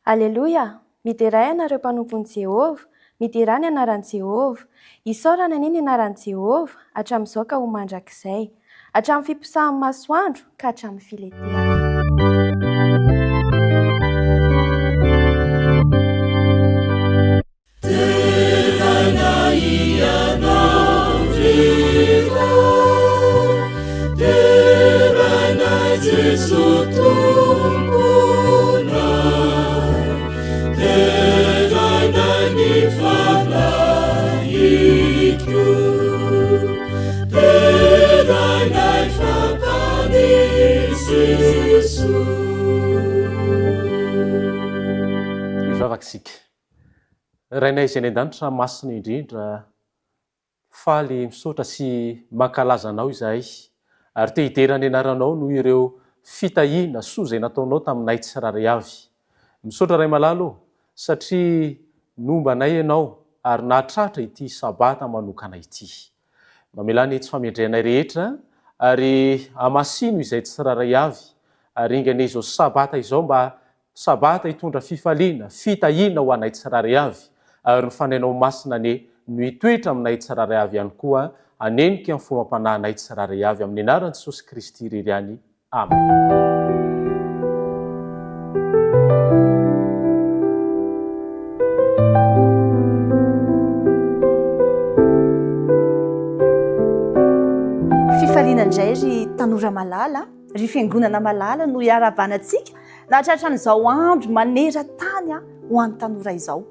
Aleloia! Miderà ianareo mpanompon'i Jehovah, miderà ny anaran'i Jehovah. Isaorana anie ny anaran'i Jehovah, hatramin'izao ka ho mandrakizay. Hatramin'ny fiposahan'ny masoandro ka hatramin'ny filetehany. Deraina Ianao ry Ray, deraina Jeso Tomponay, deraina ny Fanahiko, deraina fa Mpamonjy Jeso. Hivavaka isika. Rainay izay any an-danitra masina indrindra, faly misaotra sy mankalaza Anao izahay ary te hidera ny anaranao noho ireo fitahiana soa izay nataonao taminay tsirairay avy. Misaotra Ray malala o, satria nomba anay Ianao ary nahatratra ity Sabata manokana ity. Mamelà ny tsy famendrehanay rehetra ary hamasino izay tsirairay avy ary enga anie izao Sabata izao mba Sabata hitondra fifaliana, fitahiana ho anay tsirairay avy, ary ny Fanahinao Masina anie no hitoetra aminay tsirairay avy ihany koa, hanenika ny fombam-panahinay tsirairay avy amin'ny anaran'i Jesosy Kristy irery ihany. Amen. Fifaliana indray ry tanora malala, ry fiangonana malala no iarahabana antsika Nahatratra an'izao andro maneran-tany ho an'ny tanora izao.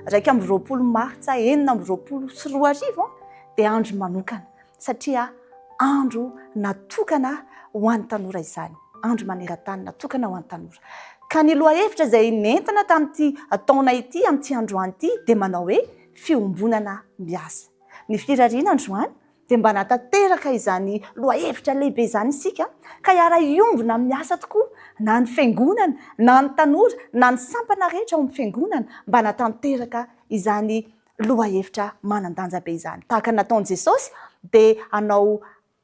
21 martsa 2026 dia andro manokana satria andro natokana ho an'ny tanora izany. Andro maneran-tany natokana ho an'ny tanora. Ka ny lohahevitra izay nentina tamin'ity taona ity, amin'ity androany ity dia manao hoe fiombonana miasa. Ny firariana androany dia mba natanteraka izany lohahevitra lehibe izany isika ka hiara-hiombona amin'ny asa tokoa na ny fiangonana na ny tanora na ny sampana rehetra ao amin'ny fiangonana mba hanatanteraka izany lohahevitra manan-danja be izany. Tahaka ny nataon'i Jesosy dia hanao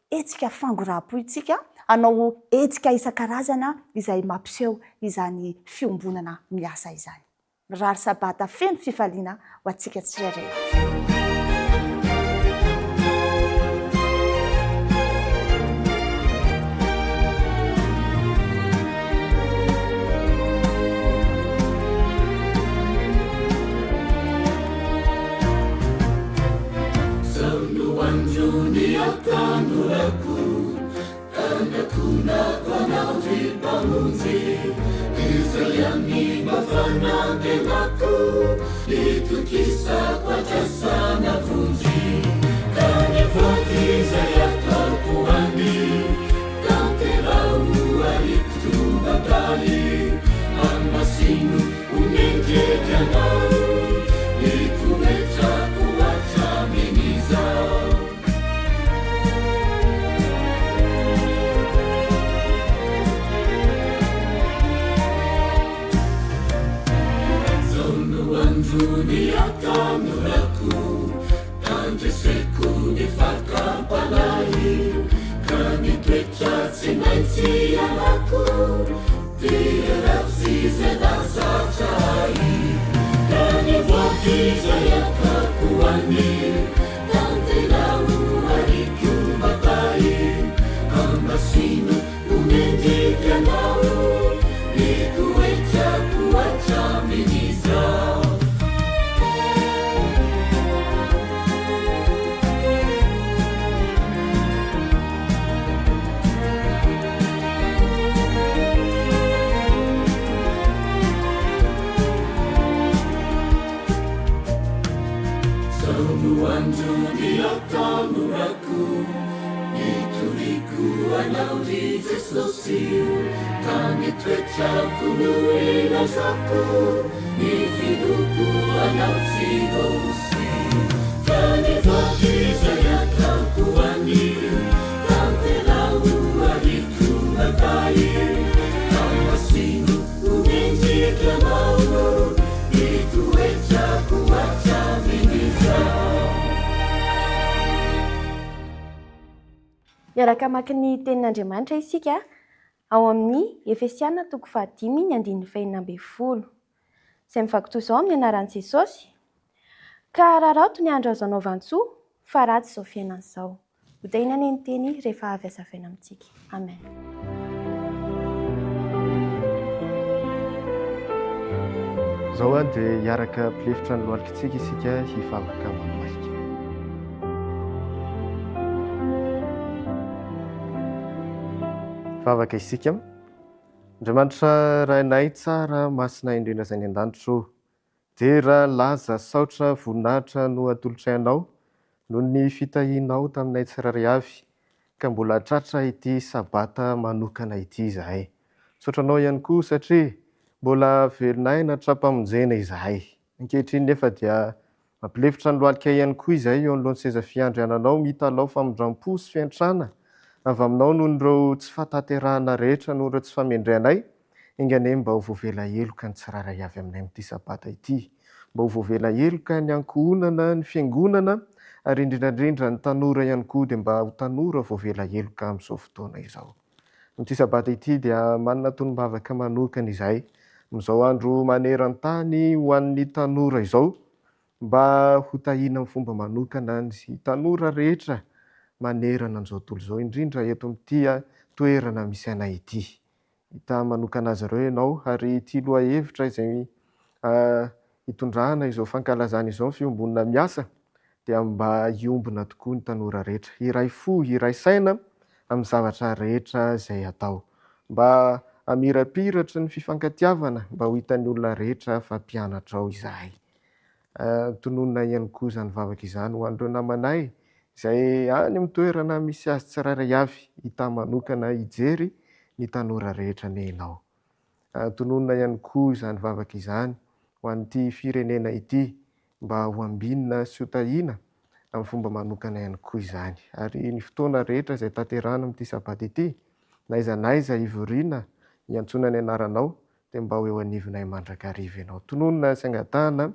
hetsika fangoraham-po isika, hanao hetsika isan-karazana izay mampiseho izany fiombonana miasa izany. Mirary sabata feno fifaliana ho antsika tsirairay avy. Zao no andro niatanorako. Anatonako anao ry Mpamonjy, Izay ihany mba fanantenako, Itokisako andrasana vonjy. Ka ny voady izay ataoko any, Tanteraho ariko tonga-dahy, Hamasino ho mendrika anao, Ny toetrako hatramin'izao. Zao no andro niatanorako, Tandreseko ny fakam-panahy, Ka ny toetra tsy maintsy ialako, Dia ratsy izay nahazatra ahy, Ka ny voky izay ataoko any. Tanteraho ariko matahy, Hamasino ho mendrika anao, Ny toetrako hatramin'izao. Zao no andro niatanorako, Nitoriako anao ry Jesosy, Ka ny toetrako no ilazako, Ny finoako anao tsy voaosy. Ka ny voky izay ataoko anio, Tanteraho ary tonga-dahy, Hamasino ho mendrika anao, Ny toetrako hatramin'izao. Miaraka hamaky ny Tenin'Andriamanitra isika ao amin'ny Efesiana toko fahadimy ny andininy fahenina ambin'ny folo. Izay mivaky toy izao amin'ny anaran'i Jesosy, Ka araraoty ny andro azo anaovan-tsoa, fa ratsy izao fiainana izao. Ho tahiana anie ny teny rehefa avy hazavaina amintsika. Amen. Izao an dia hiaraka hampilefitra ny lohalikitsika isika hivavaka manohalika. Hivavaka isika. Andriamanitra Rainay tsara, masina indrindra izay any an-danitra ô. Dera, laza, saotra, voninahitra no atolotray Anao noho ny fitahianao taminay tsirairay avy ka mbola tratra ity Sabata manokana ity izahay. Misaotra Anao ihany koa satria mbola velon'aina tra-pamonjena izahay. Ankehitriny nefa dia mampilefitra ny lohalika ihany koa izahay eo anoloan'ny seza fiandriananao mitalaho famindram-po sy fiantrana avy Aminao noho ireo tsy fahatanterahana rehetra noho ireo tsy famendrehanay Enga anie mba ho voavela heloka ny tsirairay avy aminay amin'ity Sabata ity. Mba ho voavela heloka ny ankohonana, ny fiangonana, ary indrindra indrindra ny tanora ihany koa dia mba ho tanora voavela heloka amin'izao fotoana izao. Amin'ity Sabata ity dia manana tonom-bavaka manokana izahay amin'izao andro maneran-tany ho an'ny tanora izao mba ho tahiana amin'ny fomba manokana ny tanora rehetra manerana an'izao tontolo izao, indrindra eto amin'ity toerana misy anay ity. Hita manokana azy ireo ianao ary ity lohahevitra izay hitondrana izao fankalazana izao ny fiombonana miasa dia mba hiombona tokoa ny tanora rehetra, hiray fo, hiray saina amin'ny zavatra rehetra izay atao. Mba hamirapiratry ny fifankatiavana, mba ho hitan'ny olona rehetra fa mpianatrao izahay. Tononina ihany koa izany vavaka izany ho an'ireo namanay izay any amin'ny toerana misy azy tsirairay avy, hita manokana hijery ny tanora rehetra anie ianao. Tononina ihany koa izany vavaka izany ho an'ity firenena ity mba ho ambinina sy ho tahiana amin'ny fomba manokana ihany koa izany. Ary ny fotoana rehetra izay tanterahana amin'ity sabata ity, na aiza na aiza ivoriana hiantsoana ny anaranao, dia mba ho eo anivonay mandrakariva Ianao. Tononina sy angatahana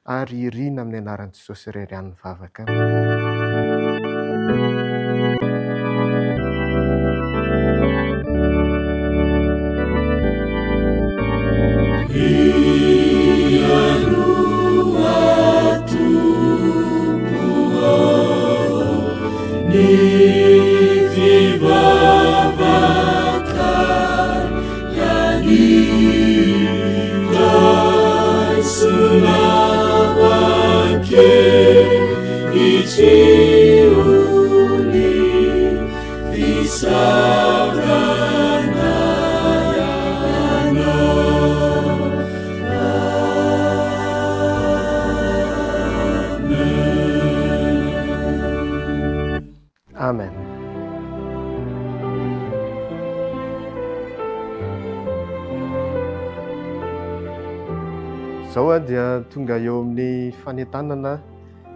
ary irina amin'ny anaran'i Jesosy irery ihany ny vavaka. Amen. Izao dia tonga eo amin'ny fanentanana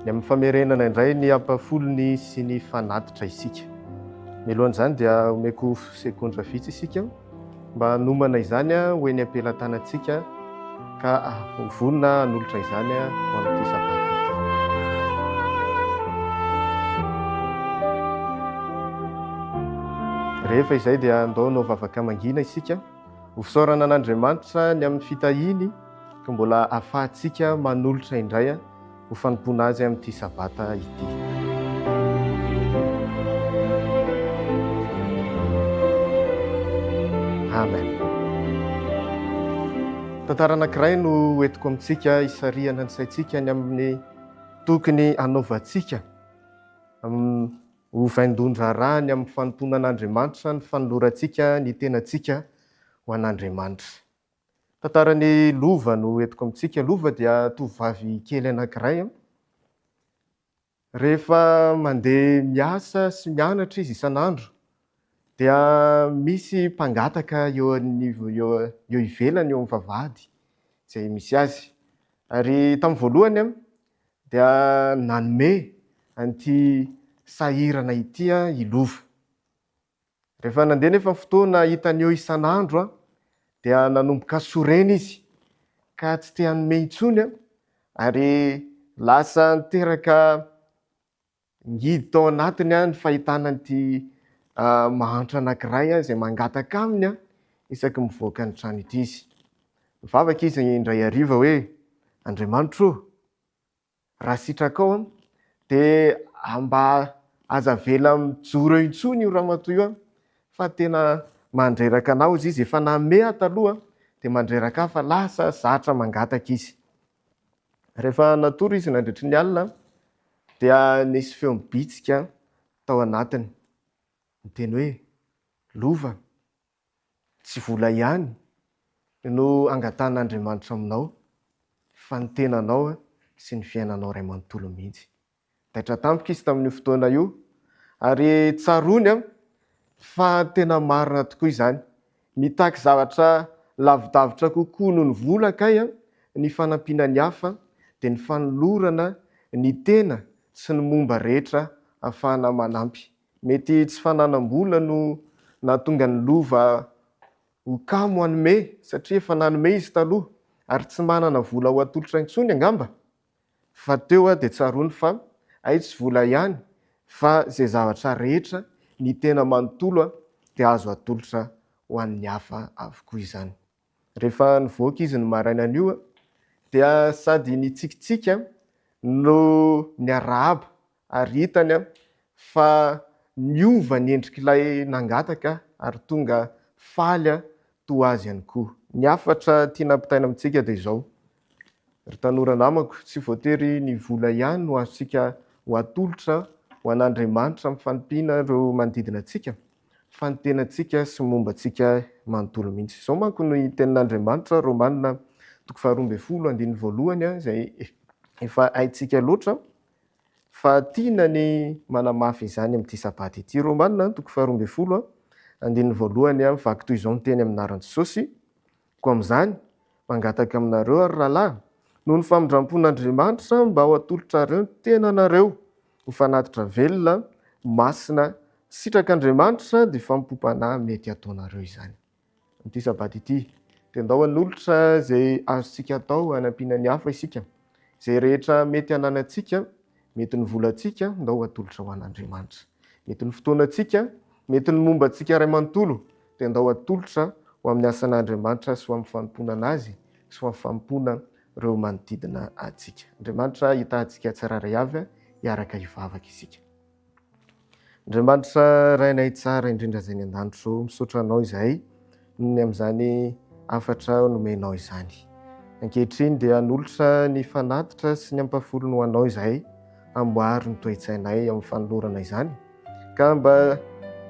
ny amin'ny famerenana indray ny ampahafolony sy ny fanatitra isika. Mialohan'izany dia omeko segondra vitsy isika mba hanomana izany ho eny am-pelatanantsika ka ho vonona hanolotra izany ho amin'ity sabata ity. Rehefa izay dia andao hanao vavaka mangina isika ho fisaorana an'Andriamanitra ny amin'ny fitahiany ka mbola ahafahantsika manolotra indray ho fanompoana Azy amin'ity Sabata ity. Amen. Tantara anankiray no hoentiko amintsika hisarihana ny saintsika ny amin'ny tokony hanaovantsika ho vaindohan-draharaha ny amin'ny fanompoana an'Andriamanitra ny fanolorantsika ny tenantsika ho an'Andriamanitra. Tantaran'i Lova no entiko amintsika. Lova dia tovovavy kely anankiray. Rehefa mandeha miasa sy mianatra izy isan'andro dia misy mpangataka eo anivo eo eo ivelany eo amin'ny vavahady izay misy azy. Ary tamin'ny voalohany dia nanome an'ity sahirana ity i Lova. Rehefa nandeha nefa ny fotoana hitany eo isan'andro dia nanomboka sorena izy ka tsy te hanome intsony ary lasa niteraka ngidy tao anatiny ny fahitana an'ity mahantra anankiray izay mangataka aminy isaky mivoaka ny trano ity izy. Nivavaka izy indray hariva hoe, Andriamanitro ô, raha sitrakao an, dia mba aza avela mijoro eo intsony io ramatoa io an, fa tena mandreraka anah hozy izy, efa nanome aho taloha dia mandreraka ahy fa lasa zatra mangataka izy. Rehefa natory izy nandritry ny alina dia nisy feo mibitsika tao anatiny niteny hoe, Lova, Tsy vola ihany no angatahan'Andriamanitra aminao fa ny tenanao sy ny fiainanao iray manontolo mihitsy. Taitra tampoka izy tamin'io fotoana io ary tsaroany fa tena marina tokoa izany. Mitaky zavatra lavidavitra kokoa noho ny vola kay ny fanampiana ny hafa dia ny fanolorana ny tena sy ny momba rehetra ahafahana manampy. Mety tsy fananam-bola no nahatonga ny lova ho kamo hanome satria efa nanome izy taloha ary tsy manana vola ho atolotra intsony angamba? Fa teo aho dia tsaroany fa hay tsy vola ihany fa izay zavatra rehetra, ny tena manontolo dia azo atolotra ho an'ny hafa avokoa izany. Rehefa nivoaka izy ny marainan'io dia sady nitsikitsiky no niarahaba ary hitany fa niova ny endrik'ilay nangataka ary tonga faly toa azy ihany koa. Ny hafatra tiana ampitaina amintsika dia izao, ry tanora namako, tsy voatery ny vola ihany no azontsika ho atolotra ho an'Andriamanitra amin'ny fanompiana ireo manodidina antsika fa ny tenantsika sy ny momba antsika manontolo mihitsy. Izao manko ny tenin'Andriamanitra, Romana toko faharoa ambin'ny folo andininy voalohany izay efa haintsika loatra fa tiana ny manamafy izany amin'ity sabata ity. Romana toko faharoa ambin'ny folo andininy voalohany mivaky toy izao ny teny amin'ny anaran'i Jesosy, Koa amin'izany, mangataka aminareo aho ry rahalahy, noho ny famindram-pon'Andriamanitra, mba ho atolotrareo ny tenanareo ho fanatitra velona, masina, sitrak'Andriamanitra, dia fanompoam-panahy mety hataonareo izany. Amin'ity sabata ity, dia ndao hanolotra izay azontsika atao hanampiana ny hafa isika. Izay rehetra mety hananantsika, mety ny volantsika, ndao hatolotra ho an'Andriamanitra. Mety ny fotoanantsika, mety ny momba antsika iray manontolo, dia ndao hatolotra ho amin'ny asan'Andriamanitra sy ho amin'ny fanompoana Azy sy ho amin'ny fanompoana ireo manodidina antsika. Andriamanitra hitaha antsika tsirairay avy hiaraka hivavaka isika. Andriamanitra Rainay tsara indrindra izay any an-danitra ô, misaotra Anao izahay noho ny amin'izany hafatra nomenao izany. Ankehitriny dia hanolotra ny fanatitra sy ny ampahafolony ho Anao izahay, amboary ny toe-tsainay amin'ny fanolorana izany, ka mba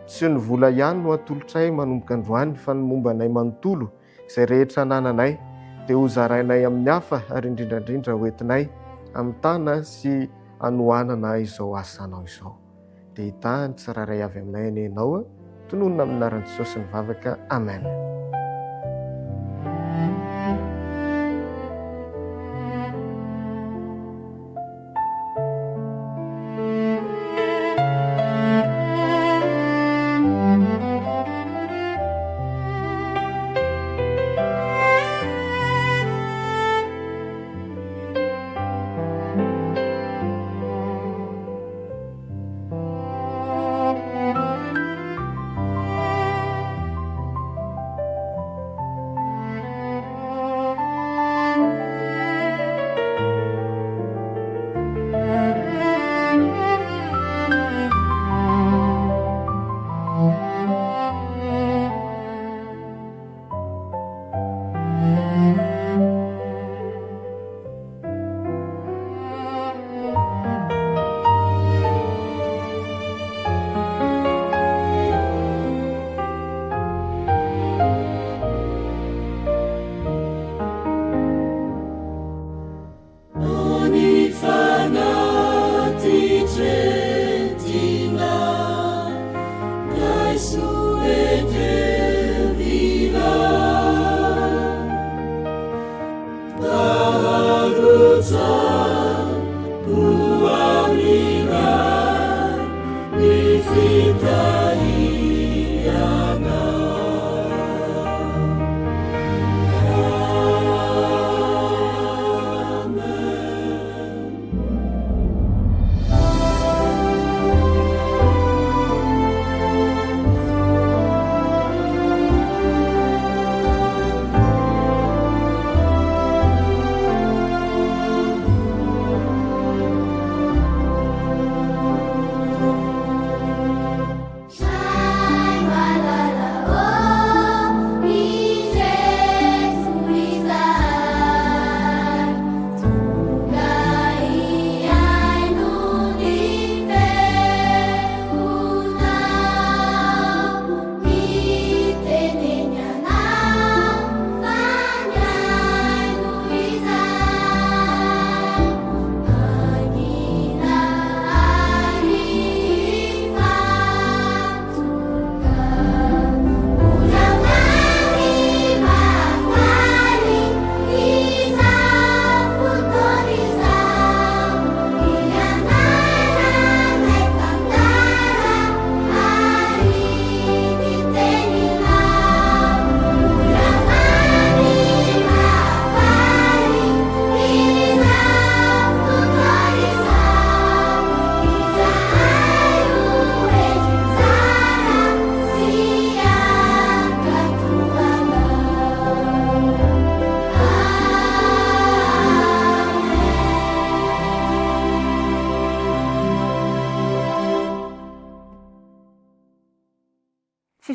tsy ny vola ihany no atolotray manomboka androany fa ny momba anay manontolo, izay rehetra anananay dia ho zarainay amin'ny hafa ary indrindra indrindra ho entinay hamitana sy hanohanana izao asanao izao. Dia hitaha ny tsirairay avy aminay anie Ianao. Tononina amin'ny anaran'i Jesosy ny vavaka. Amen.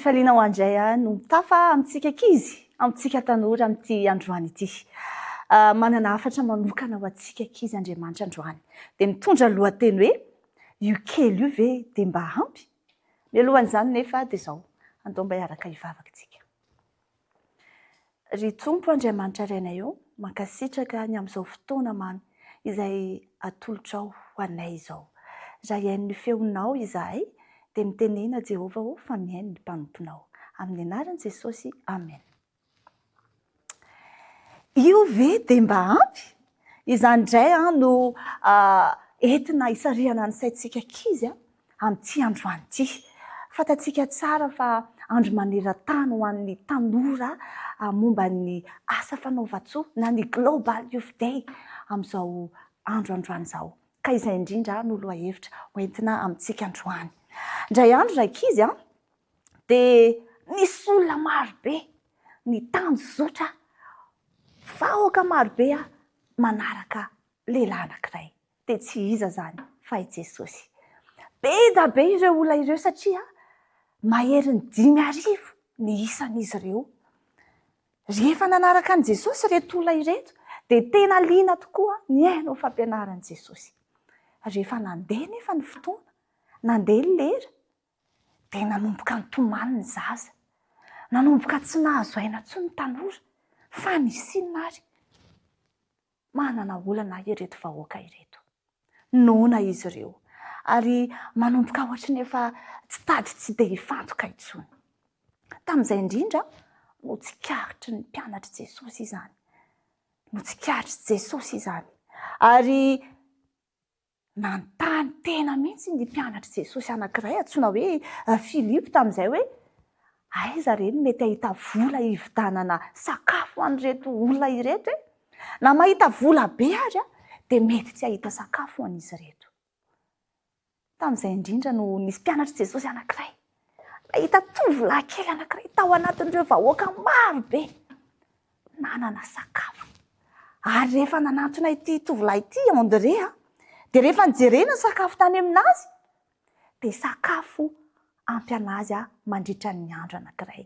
Fifaliana ho andray no mitafa amintsika ankizy, amintsika tanora amin'ity androany ity. Manana hafatra manokana ho antsika ankizy Andriamanitra androany. Dia mitondra lohateny hoe io kely io ve dia mba ampy? Mialohan'izany nefa dia izao, andao mba hiaraka hivavaka isika. Ry Tompo Andriamanitra Rainay ô, mankasitraka ny amin'izao fotoana mamy izay atolotrao ho anay izao. Raha hihaino ny feonao izahay, dia mitenena Jehovah ô fa mihaino ny mpanomponao. Amin'ny anaran'i Jesosy, Amen. Io ve dia mba ampy? Izany indray no entina hisarihana ny saintsika ankizy amin'ity androany ity. Fantatsika tsara fa andro maneran-tany ho an'ny tanora momba ny asa fanaovan-tsoa na ny Global Youth Day amin'izao andro androany izao. Ka izay indrindra no lohahevitra hoentina amintsika androany. Indray andro rankizy dia nisy olona marobe nitanjozotra, vahoaka marobe manaraka lehilahy anankiray. Dia tsy iza izany fa i Jesosy. Be dia be ireo olona ireo satria maherin'ny 5000 ny isan'izy ireo. Rehefa nanaraka an'i Jesosy ireto olona ireto dia tena liana tokoa nihaino ny fampianaran'i Jesosy. Rehefa nandeha nefa ny fotoana, nandeha ny lera, dia nanomboka nitomany ny zaza. Nanomboka tsy nahazo aina intsony ny tanora. Fa nisy inona ary? Manana olana ireto vahoaka ireto. Noana izy ireo ary manomboka ohatry ny efa tsy tady tsy dia hifantoka intsony. Tamin'izay indrindra no tsikaritry ny mpianatr'i Jesosy izany. No tsikaritr'i Jesosy izany. Ary Nanontany tena mihitsy ny mpianatr'i Jesosy anankiray antsoina hoe Filipo tamin'izay hoe, Aiza re no mety hahita vola hividianana sakafo ho an'ireto olona ireto e? Na mahita vola be ary dia mety tsy hahita sakafo ho an'izy ireto. Tamin'izay indrindra no nisy mpianatr'i Jesosy anankiray nahita tovolahy kely anankiray tao anatin'ireo vahoaka maro be nanana sakafo. Ary rehefa nanantona ity tovolahy ity i Andrea, dia rehefa nijerena ny sakafo tany aminazy, dia sakafo ampy anazy mandritra ny andro anankiray.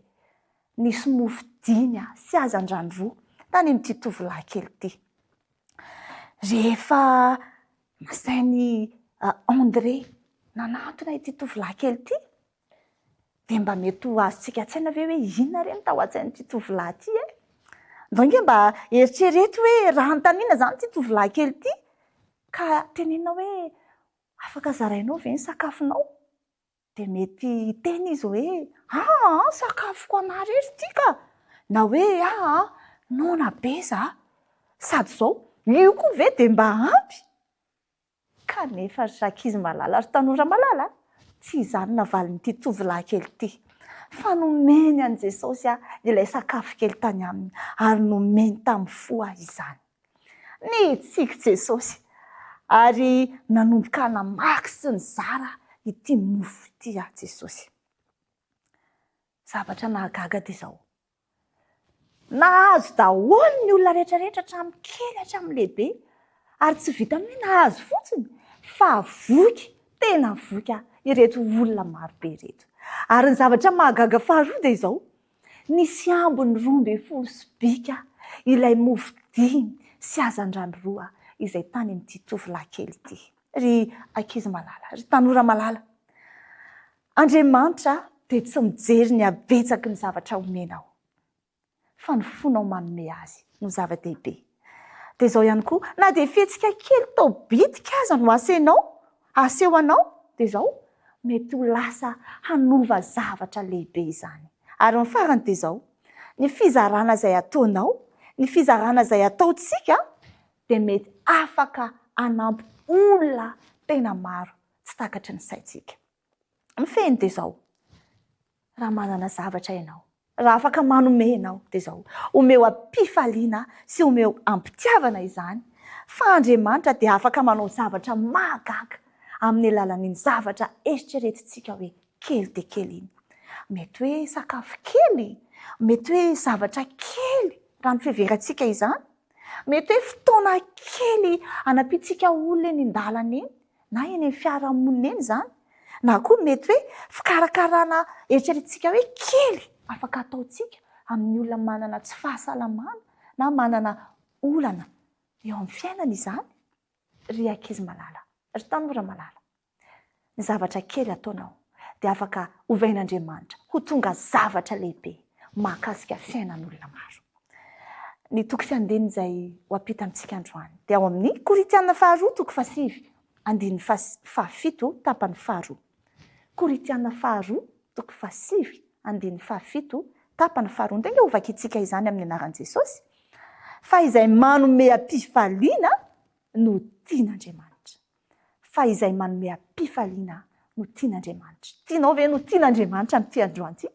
Nisy mofo dimy sy hazandrano roa tany amin'ity tovolahy kely ity. Rehefa nasain'i André nanantona ity tovolahy kely ity, dia mba mety ho azontsika an-tsaina ve hoe inona re no tao an-tsain'ity tovolahy ity e? Ndao ange mba eritrereto hoe raha anontaniana izany ity tovolahy kely ity, ka tenenina hoe afaka zarainao ve ny sakafonao? Dia mety hiteny izy hoe, aa, sakafoko anà irery ity ka! Na hoe, aa, noana be za! Sady izao, io koa ve dia mba ampy? Kanefa ry rankizy malala, ry tanora malala, tsy izany navalin'ity tovolahy kely ity, fa nomeny an'i Jesosy ilay sakafo kely tany aminy, ary nomeny tamin'ny fo izany. Nitsiky Jesosy, ary nanomboka namaky sy nizara ity mofo ity Jesosy. Zavatra nahagaga dia izao, Nahazo daholo ny olona rehetra rehetra hatramin'ny kely hatramin'ny lehibe ary tsy vitan'ny hoe nahazo fotsiny fa voky, tena voky ireto olona marobe ireto. Ary ny zavatra mahagaga faharoa dia izao, nisy ambiny 12 sobika ilay mofo dimy sy hazandrano roa izay tany amin'ity tovolahy kely ity. Ry ankizy malala, ry tanora malala, Andriamanitra dia tsy mijery ny habetsaky ny zavatra omenao, fa ny fonao manome azy no zava-dehibe. Dia izao ihany koa, na dia fihetsika kely tao bitika aza no asenao, aseho anao, dia izao, mety ho lasa hanova zavatra lehibe izany. Ary ny farany dia izao, ny fizarana izay ataonao, ny fizarana izay ataontsika dia mety afaka hanampy olona tena maro tsy takatry ny saintsika. Ny fehiny dia izao, raha manana zavatra ianao, raha afaka manome ianao dia izao, omeo am-pifaliana sy omeo am-pitiavana izany, fa Andriamanitra dia afaka manao zavatra mahagaga amin'ny alalan'iny zavatra eritreretintsika hoe kely dia kely iny. Mety hoe sakafo kely, mety hoe zavatra kely raha ny fiheverantsika izany, mety hoe fotoana kely hanampiantsika olona eny an-dalana eny, na eny amin'ny fiarahamonina eny izany. Na koa mety hoe fikarakarana eritreretintsika hoe kely afaka ataontsika amin'ny olona manana tsy fahasalamana na manana olana eo amin'ny fiainana izany. Ry ankizy malala, ry tanora malala, ny zavatra kely ataonao dia afaka ovain'Andriamanitra ho tonga zavatra lehibe mahakasika fiainan'olona maro. Ny toko sy andininy izay ho ampita amintsika androany dia ao amin'ny Korintiana faharoa toko fahasivy andininy fahafito tapany faharoa. Korintiana faharoa toko fahasivy andininy fahafito tapany faharoa. Ndeha ange hovakintsika izany amin'ny anaran'i Jesosy. Fa izay manome am-pifaliana no tian'Andriamanitra. Fa izay manome am-pifaliana no tian'Andriamanitra. Tianao ve no tian'Andriamanitra amin'ity androany ity?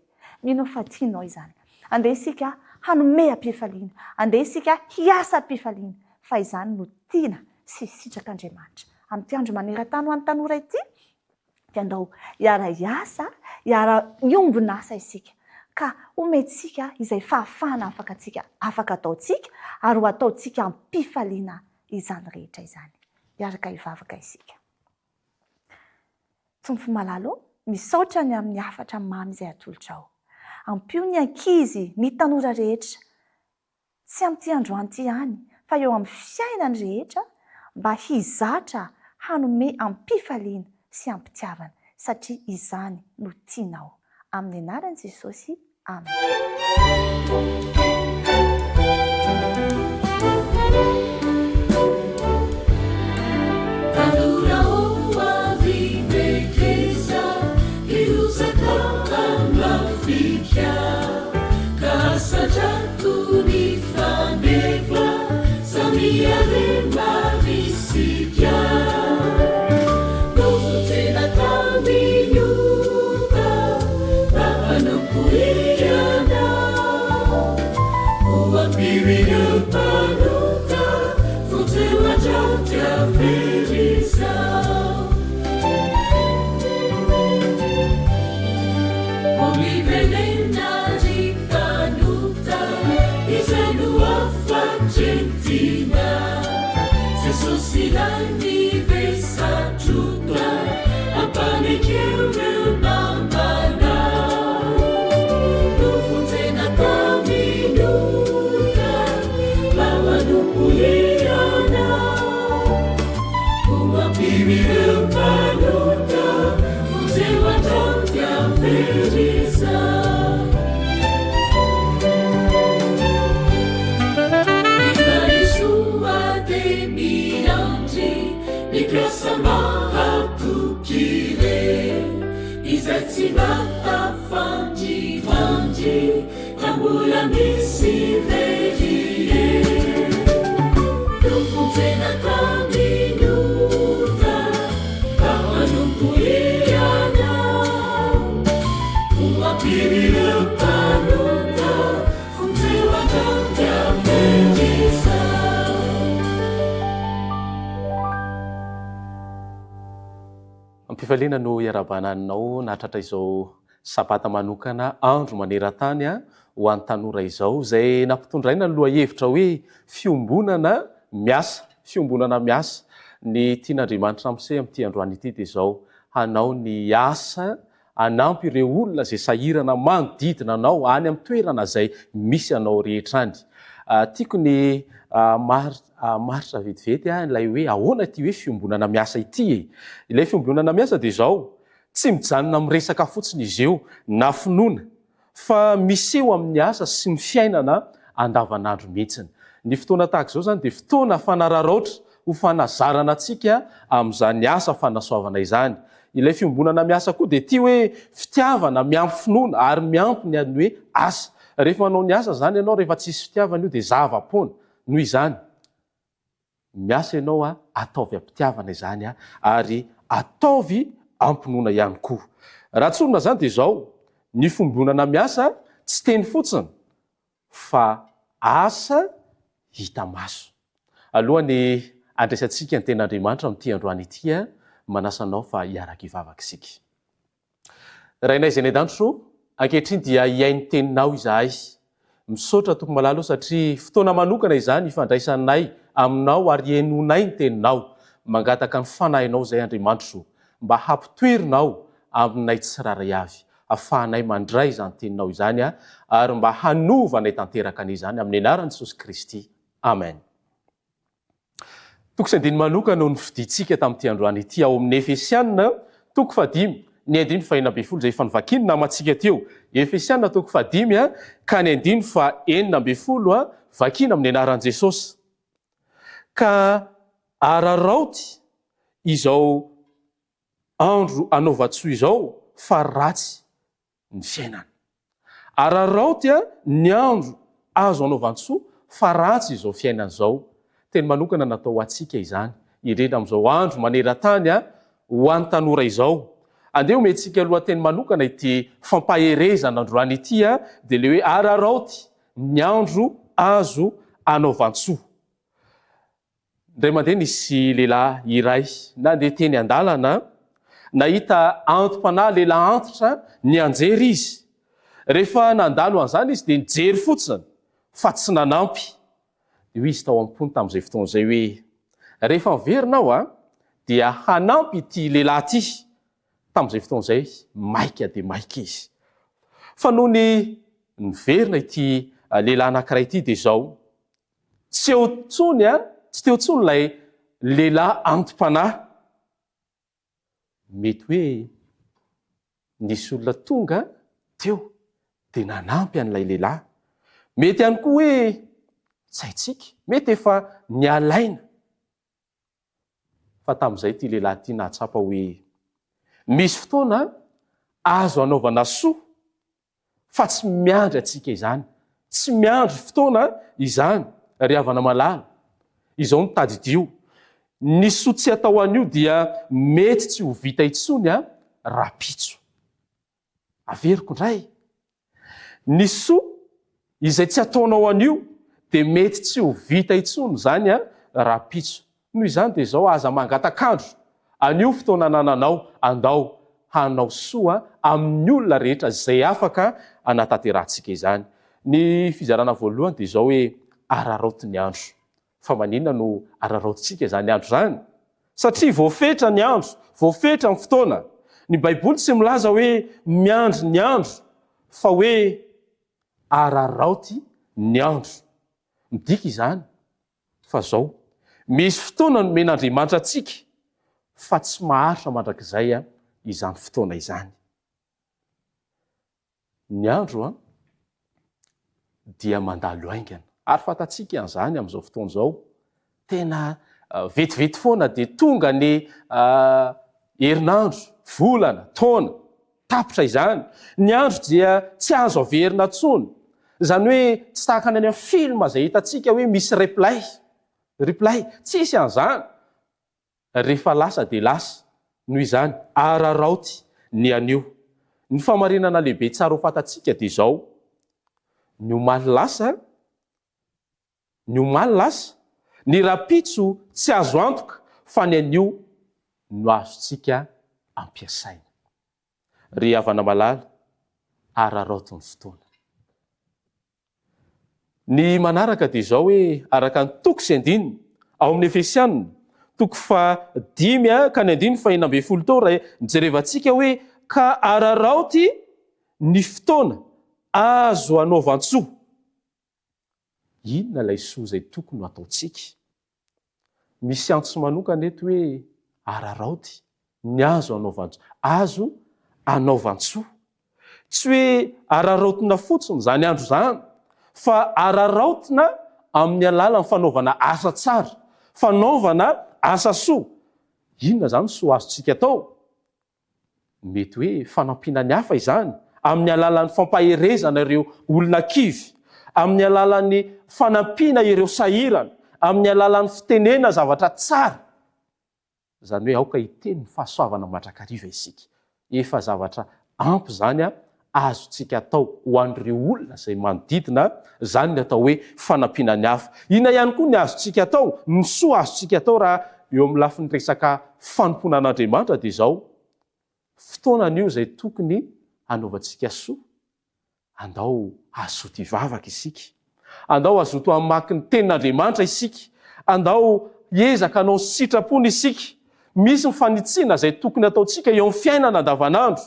Mino aho fa tianao izany. Andeha isika hanome am-pifaliana. Andeha isika hiasa am-pifaliana. Fa izany no tiana sy sitrak'Andriamanitra. Amin'ity andro maneran-tany ho an'ny tanora ity, dia andao hiara-hiasa, hiara-hiombon'asa isika, ka homentsika izay fahafahana afaka antsika, afaka ataontsika, ary ho ataontsika am-pifaliana izany rehetra izany. Hiaraka hivavaka isika. Tompo malala ô, misaotra ny amin'ny hafatra mamy izay atolotrao. Ampio ny ankizy, ny tanora rehetra, tsy amin'ity androany ity ihany fa eo amin'ny fiainany rehetra mba hizatra hanome am-pifaliana sy am-pitiavana satria izany no tianao. Amin'ny anaran'i Jesosy, Amen. Tanora ho avy Meteza hirotsaka amin'Afrika. Ka asandrato ny faneva, samy harena isika. Novonjena tamin'ny ota, mba hanompo Ianao. Ho ampio ireo mpanota, vonjeo hatraty very izao. Am-pifaliana no iarahabana anao nahatratra izao Sabata manokana andro maneran-tany ho an'ny tanora izao, izay nampitondraina ny lohahevitra hoe Fiombonana miasa. Fiombonana miasa. Ny tian'Andriamanitra hampiseho amin'ity androany ity dia izao, hanao ny asa hanampy ireo olona izay sahirana manodidina anao any amin'ny toerana izay misy anao rehetra any. Tiako ny hamaritra vetivety ilay hoe ahoana ity hoe fiombonana miasa ity e. Ilay fiombonana miasa dia izao, Tsy mijanona amin'ny resaka fotsiny izy io na finoana fa miseho amin'ny asa sy ny fiainana andavanandro mihitsiny. Ny fotoana tahaka izao izany dia fotoana fanararaotra ho fanazarana antsika amin'izany asa fanasoavana izany. Ilay fiombonana miasa koa dia ity hoe fitiavana miampy finoana ary miampy ny an'ny hoe asa. Rehefa manao ny asa izany ianao rehefa tsisy fitiavana io dia zava-poana. Noho izany. Miasa ianao a, ataovy am-pitiavana izany a, ary ataovy am-pinoana ihany koa. Raha tsorina izany dia izao, ny fombonana miasa tsy teny fotsiny fa asa hita maso. Alohan'ny handraisantsika ny tenin'Andriamanitra amin'ity androany ity a, manasa anao fa hiaraka hivavaka isika. Rainay izay any an-danitra ô, ankehitriny dia hihaino ny Teninao izahay. Misaotra Tompo malala ô satria fotoana manokana izany hifandraisanay Aminao ary henoinay ny Teninao. Mangataka ny Fanahinao izay Andriamanitra ô, mba hampitoerinao aminay tsirairay avy, afahanay mandray izany Teninao izany ary mba hanova anay tanteraka anie izany amin'ny anaran'i Jesosy Kristy. Amen. Toko sy andininy manokana no nofidintsika tamin'ity androany ity ao amin'ny Efesiana toko fahadimy, ny andininy fahenina ambin'ny folo izay efa novakian'ny namantsika teo. Efesiana toko fahadimy ka ny andininy fahenina ambin'ny folo vakiana amin'ny anaran'i Jesosy. Ka araraoty izao andro anaovan-tsoa izao fa ratsy ny fiainana. Araraoty ny andro azo anaovan-tsoa fa ratsy izao fiainana izao. Teny manokana natao ho antsika izany, indrindra amin'izao andro maneran-tany ho an'ny tanora izao. Andeha omentsika lohateny manokana ity fampaherezana androany ity dia ilay hoe araraoty ny andro azo anaovan-tsoa. Indray mandeha nisy lehilahy iray nandeha teny an-dalana, nahita antom-panahy lehilahy antitra nianjera izy. Rehefa nandalo an'izany izy dia nijery fotsiny fa tsy nanampy. Dia hoy izy tao am-pony tamin'izay fotoana izay hoe, Rehefa miverina aho dia hanampy ity lehilahy ity. Tamin'izay fotoana izay maika dia maika izy. Fa nony niverina ity lehilahy anankiray ity dia izao, Tsy eo intsony an, tsy teo intsony ilay lehilahy anti-panahy. Mety hoe nisy olona tonga teo dia nanampy an'ilay lehilahy. Mety ihany koa hoe tsy haintsika, mety efa nialaina. Fa tamin'izay ity lehilahy ity nahatsapa hoe misy fotoana azo anaovana soa fa tsy miandry antsika izany, tsy miandry fotoana izany ry havana malala. Izao no tadidio, ny soa tsy atao anio dia mety tsy ho vita intsony rahampitso. Averiko indray, ny soa izay tsy ataonao anio dia mety tsy ho vita intsony izany rahampitso. Noho izany dia izao aza mangatak'andro, anio fotoana anananao, andao hanao soa amin'ny olona rehetra izay afaka hanatanterahantsika izany. Ny fizarana voalohany dia izao hoe araraoty ny andro. Fa maninona no araraotintsika izany andro izany? Satria voafetra ny andro, voafetra ny fotoana. Ny Baiboly tsy milaza hoe miandry ny andro fa hoe araraoty ny andro. Midika izany fa zao, misy fotoana nomen'Andriamanitra antsika fa tsy maharitra mandrakizay izany fotoana izany. Ny andro an, dia mandalo haingana. Ary fantatsika an'izany amin'izao fotoana izao. Tena vetivety foana dia tonga ny herinandro, volana, taona. Tapitra izany. Ny andro dia tsy azo averina intsony. Izany hoe tsy tahaka ny any amin'ny film izay hitantsika hoe misy replay. Replay. Tsisy an'izany. Rehefa lasa dia lasa. Noho izany, araraoty ny anio. Ny fahamarinana lehibe tsara ho fantatsika dia izao, ny omaly lasa, Ny omaly lasa, ny rahampitso tsy azo antoka fa ny anio no azontsika ampiasaina. Ry havana malala, araraoty ny fotoana. Ny manaraka dia izao hoe araka ny toko sy andininy ao amin'ny Efesiana, toko fahadimy ka ny andininy fahenina ambin'ny folo teo raha jerevantsika hoe ka araraoty ny fotoana azo anaovan-tsoa. Inona ilay soa izay tokony ho ataontsika? Misy antso manokana eto hoe araraoty ny azo anaovan azo anaovan-tsoa. Tsy hoe araraotina fotsiny izany andro izany fa araraotina amin'ny alalan'ny fanaovana asa tsara, fanaovana asa soa. Inona izany soa azontsika atao? Mety hoe fanampiana ny hafa izany, amin'ny alalan'ny fampaherezana ireo olona kivy, amin'ny alalan'ny fanampiana ireo sahirana, amin'ny alalan'ny fitenena zavatra tsara. Izany hoe aoka hiteny ny fahasoavana mandrakariva isika. Efa zavatra ampy izany azontsika atao ho an'ireo olona izay manodidina, izany ny atao hoe fanampiana ny hafa. Inona ihany koa ny azontsika atao? Ny soa azontsika atao raha eo amin'ny lafiny resaka fanompoana an'Andriamanitra dia izao, fotoana anio izay tokony hanaovantsika soa, andao hazoto hivavaka isika, andao hazoto hamaky ny tenin'Andriamanitra isika, andao hiezaka hanao ny sitrapony isika. Misy ny fanitsiana izay tokony ataontsika eo amin'ny fiainana andavanandro.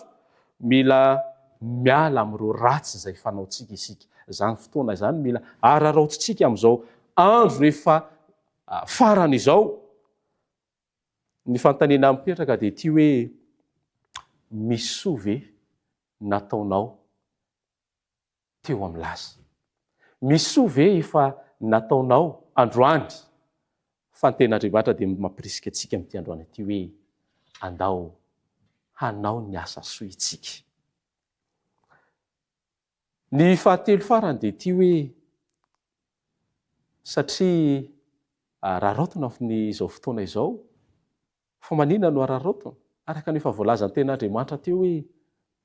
Mila miala amin'ireo ratsy izay fanaontsika isika. Izany fotoana izany mila araraotintsika amin'izao andro efa farany izao. Ny fanontaniana mipetraka dia ity hoe, misy soa ve nataonao teo amin'ny lasa? Misy soa ve efa nataonao androany? Fa ny Tenin'Andriamanitra dia mampirisika antsika amin'ity androany ity hoe, andao hanao ny asa soa isika. Ny fahatelo farany dia ity hoe, satria araraotina ny izao fotoana izao, fa maninona no araraotina? Araka ny efa voalazan'ny Tenin'Andriamanitra teo hoe,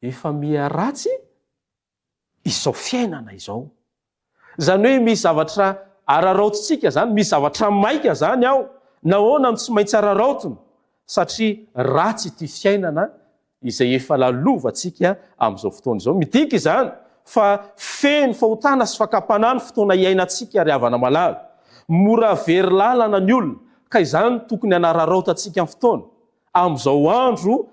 efa miha ratsy izao fiainana izao. Izany hoe misy zavatra araraotintsika izany, misy zavatra maika izany ao. Nahoana no tsy maintsy araraotina? Satria ratsy ity fiainana izay efa lalovantsika amin'izao fotoana izao. Midika izany fa feno fahotana sy fakam-panahy ny fotoana iainantsika ry havana malala. Mora very lalana ny olona, ka izany no tokony hanararaotantsika ny fotoana. Amin'izao andro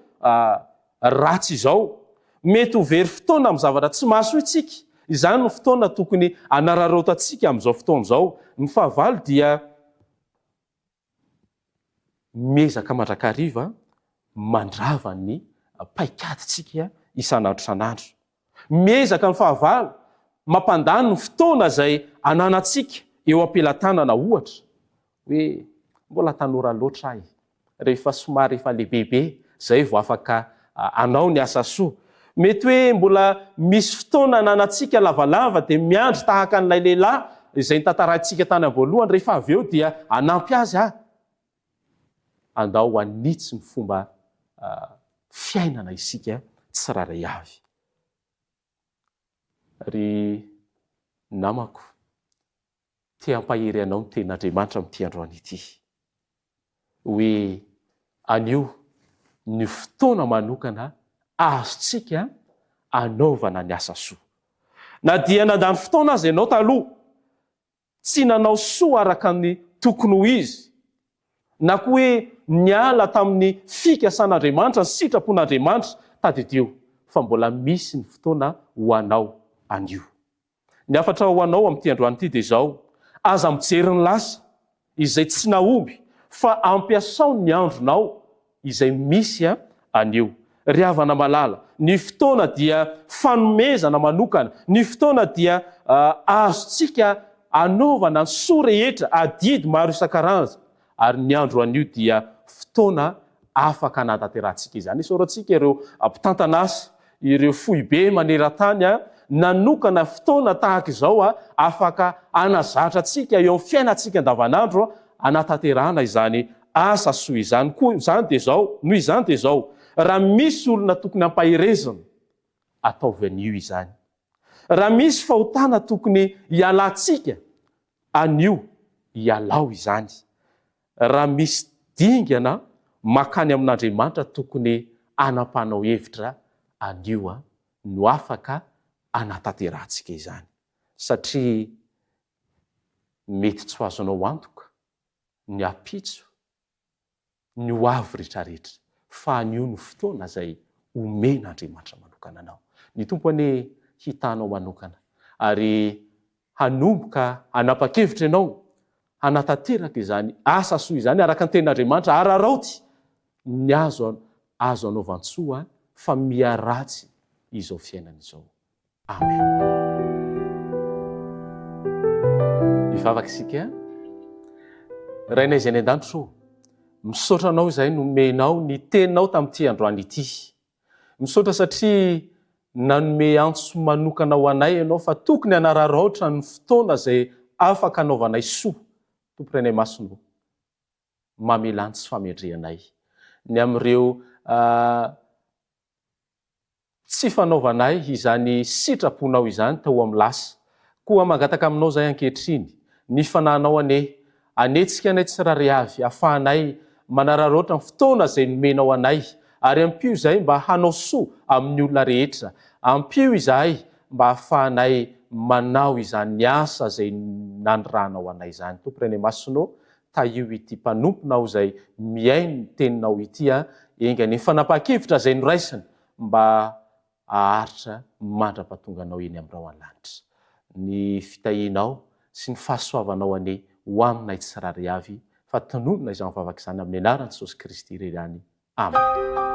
ratsy izao. Mety ho very fotoana amin'ny zavatra tsy mahasoa isika. Izany no fotoana tokony hanararaotantsika amin'izao fotoana izao. Ny fahavalo dia miezaka mandrakariva mandrava ny paikadintsika isan'andro isan'andro. Miezaka ny fahavalo mampandany ny fotoana izay ananantsika eo am-pelatanana ohatra hoe mbola tanora loatra aho e, rehefa somary efa lehibebe zay vao afaka hanao ny asa soa. Mety hoe mbola misy fotoana ananantsika lavalava dia miandry tahaka an'ilay lehilahy izay notantaraintsika tany am-boalohany rehefa avy eo dia hanampy azy aho. Andao hanitsy ny fomba fiainana isika tsirairay avy. Ry namako, te hampahery anao ny Tenin'Andriamanitra amin'ity androany ity, hoe anio ny fotoana manokana azontsika anaovana ny asa soa. Na dia nandany fotoana aza ianao taloha, tsy nanao soa araka ny tokony ho izy, na koa hoe niala tamin'ny fikasan'Andriamanitra, ny sitrapon'Andriamanitra, tadidio fa mbola misy ny fotoana ho anao anio. Ny hafatra ho anao amin'ity androany ity dia izao, aza mijery ny lasa, izay tsy nahomby, fa ampiasao ny andronao izay misy anio. Ry havana malala, ny fotoana dia fanomezana manokana, ny fotoana dia azontsika anaovana ny soa rehetra, adidy maro isan-karazany, ary ny andro anio dia fotoana afaka hanatanterahantsika izany. Isaorantsika ireo mpitantana asa, ireo foibe maneran-tany nanokana fotoana tahaka izao afaka hanazatra antsika eo amin'ny fiainantsika andavanandro hanatanterahana izany asa soa izany. Koa izany dia izao, noho izany dia izao, raha misy olona tokony hampaherezina, ataovy anio izany. Raha misy fahotana tokony hialantsika, anio, ialao izany. Raha misy dingana mankany amin'Andriamanitra tokony hanampanao hevitra anio no afaka hanatanterahantsika izany. Satria mety tsy ho azonao antoka ny ampitso ny ho avy retraretra fa anio no fotoana izay omen'Andriamanitra manokana anao. Ny Tompo anie hitanao manokana ary hanomboka hanapa-kevitra ianao hanatanteraka izany asa soa izany araka ny tenin'Andriamanitra, araraoty ny azo azo anaovan-tsoa fa miharatsy izao fiainana izao. Amen. Hivavaka isika. Rainay izay any an-danitra ô, misaotra Anao izay nomenao ny teninao tamin'ity androany ity. Misaotra satria nanome antso manokana ho anay Ianao fa tokony hanararaotra ny fotoana izay afaka hanaovanay soa. Tompo Rainay Masina ô, mamelà ny tsy famendrehanay ny amin'ireo Tsy fanaovanay izany sitraponao izany tao amin'ny lasa. Koa mangataka aminao izahay ankehitriny, ny Fanahinao anie hanetsika anay tsirairay avy hahafahanay manararaotra ny fotoana izay nomenao anay, ary ampio izahay mba hanao soa amin'ny olona rehetra. Ampio izahay mba hahafahanay manao izany asa izay nanirahanao anay izany. Tompo Ray any Masina ô, Tahio ity mpanomponao izay mihaino ny teninao ity, enga anie ny fanapahan-kevitra izay noraisiny mba haharitra mandra-pahatonganao eny amin'ny rahona lanitra. Ny fitahianao sy ny fahasoavanao anie ho aminay tsirairay avy, fa tononina izany vavaka izany amin'ny anaran'i Jesosy Kristy irery ihany. Amen.